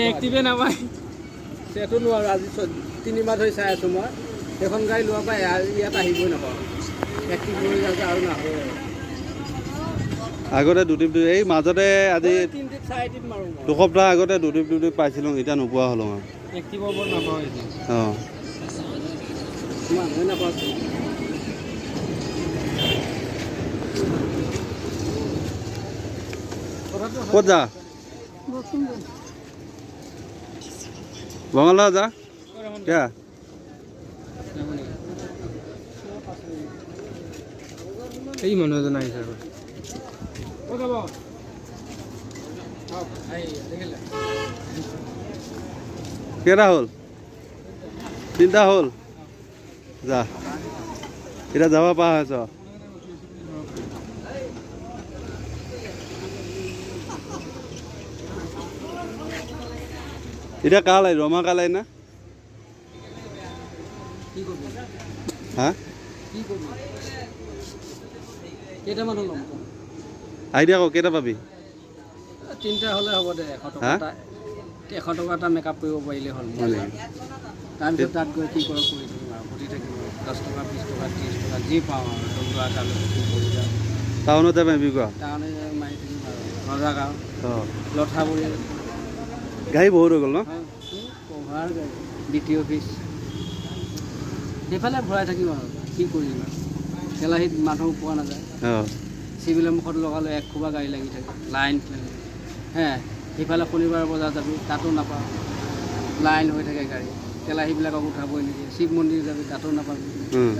এক্টিভে নাপায়। সেইটো নোৱাৰোঁ। আজি 3 মাহ ধৰি চাই আছোঁ মই। সেইখন গাড়ী লোৱাৰ পৰা ইয়াত আহিবই নাপাওঁ। এক্টিভ লৈ যাওঁতে আৰু নাহোঁ। আগতে দুটিপ এই মাজতে আজি তিনি টিপ, চাৰি টিপ মাৰোঁ মই। 2 সপ্তাহ আগতে দুটিপ দুটিপ পাইছিলোঁ, এতিয়া নোপোৱা হ'লোঁ আৰু। এক্টিভৰ ওপৰত নাপাওঁ এতিয়া। অঁ। মানুহে নাপাওঁ। ক'ত যা? বঙালদা যা কিয়া? এই মানুহ এজন আহিছে আৰু। ক'ত যাব? দেখিলে। কেইটা হ'ল? তিনিটা হ'ল। যা, এতিয়া যাব পৰা হৈছ। এতিয়া কাৰ লাইন? ৰমা কাৰ লাইন না? কি কবি? হা? কি কবি? কেইটা মানুহ ল'ম ক? আইডিয়া ক, কেইটা পাবি? তিনিটা হ'লে হ'ব দে। 100 টকা হা? এটা, 100 টকা এটা মেকআপ কৰিব পাৰিলে হ'ল মোৰ। হয় নেকি? তাৰপিছত তাত গৈ কি কৰোঁ কৰি থাকিম আৰু, সুধি থাকিম আৰু। 10 টকা, 20 টকা, 30 টকা যি পাওঁ আৰু দৌৰা কালৈ কৰি যাওঁ। টাউনত যাবি কৰা? টাউনে মাৰি থাকিম আৰু ৰজা গাঁও, অঁ। লঠাবুৰি। গাড়ী বহুত হৈ গ'ল ন? কভাৰ গাড়ী, ডি টি অফিচ, সেইফালে ঘূৰাই থাকিম আৰু। কি কৰিম আৰু? তেলাহীত মানুহ পোৱা নাযায়। চিভিলৰ মুখত লগালে এক খোবা গাড়ী লাগি থাকে, লাইন লাগে। হে, সিফালে শনিবাৰ বজাৰ যাবি, তাতো নাপাওঁ, লাইন হৈ থাকে গাড়ী। তেলাহীবিলাকক উঠাবই নিদিয়ে। শিৱ মন্দিৰ যাবি, তাতো নাপাবি।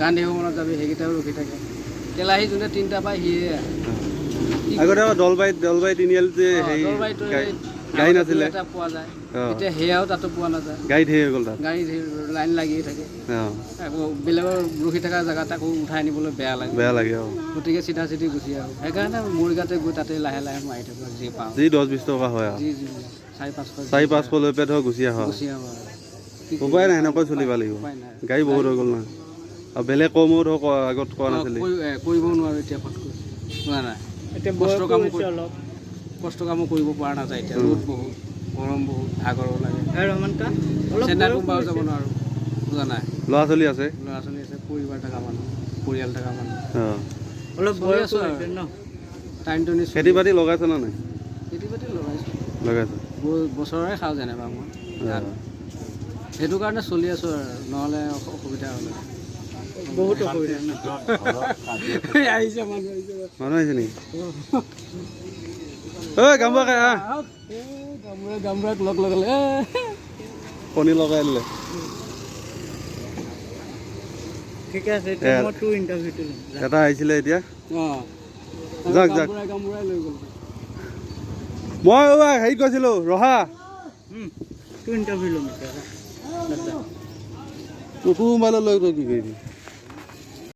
গান্ধী ভৱনত যাবি, সেইকেইটাও ৰখি থাকে। তেলাহী যোনে তিনিটা পায় সিয়ে কি? আগতে আকৌ দলবাৰী তিনিআলিত যে হেৰি দলবাৰীটো গাড়ী নাছিলে। এটা পোৱা যায়। অঁ। এতিয়া সেয়াও তাতো পোৱা নাযায়। গাড়ী ধেৰ হৈ গ'ল তাত। গাড়ী ধেৰ, লাইন লাগিয়ে থাকে। আকৌ বেলেগৰ ৰখি থকা জেগাত আকৌ উঠাই আনিবলৈ বেয়া লাগে। বেয়া লাগে, অঁ। গতিকে চিধা চিধি গুচি আহোঁ। সেইকাৰণে মৰিগাঁৱতে গৈ তাতে লাহে লাহে মাৰি থাকোঁ আৰু যি পাওঁ। যি 10-20 টকা হয় আৰু। যি যি 400-500। 400-500 লৈ পেলাই ধৰ গুচি আহ। গুচি আহোঁ আৰু কি কৰিম? উপায় নাই, সেনেকৈ চলিব লাগিব। উপায় নাই। গাড়ী বহুত হৈ গ'ল না, আৰু বেলেগ কমো ধৰ আগত কৰা নাছিলি। কৰিবও নোৱাৰোঁ এতিয়া ফটকৈ, বুজা নাই? এতিয়া কষ্ট কামো অলপ কষ্ট কামো কৰিব পৰা নাযায় এতিয়া। ৰ'দ বহুত, গৰম বহুত, ভাগৰো লাগে। ৰহমান কা অলপ চেন্নাই বয়সো কোম্পাও যাব হৈছে। নোৱাৰোঁ, বুজা নাই? ল'ৰা ছোৱালী আছে। ল'ৰা ছোৱালী আছে, পৰিবাৰ থকা মানুহ, পৰিয়াল থকা মানুহ। অলপ চলি বয়সো আছোঁ আৰু। হৈছে ন? টাইম টনি চলি। খেতি বাতি লগাইছ নে নাই? খেতি বাতি লগাইছোঁ। লগাইছ? বছৰে খাওঁ যেনিবা মই ধান। সেইটো কাৰণে চলি আছোঁ আৰু, নহ'লে অসুবিধা হ'লে বহুত অসুবিধা ন? আহিছে, মানুহ আহিছে। মানুহ আহিছে নেকি? ঐ গামবুঢ়া খাই আহ। আহক। এই গামবুঢ়া, গামবুঢ়াক লগ লগালে। কণী লগাই দিলে। ঠিকে আছে, এতিয়া মই তোৰ ইণ্টাৰভিউটো ল'ম যা। এটা আহিছিলে এতিয়া। অঁ। যাক, যাক। গামবুঢ়াই গামবুঢ়াই লৈ গ'ল। মই ঐ হেৰিত গৈছিলোঁ, ৰহা। তোৰ ইণ্টাৰভিউ ল'ম এতিয়া, যা। যা, যা। তোৰ মোবাইলত লৈ তই কি কৰিবি?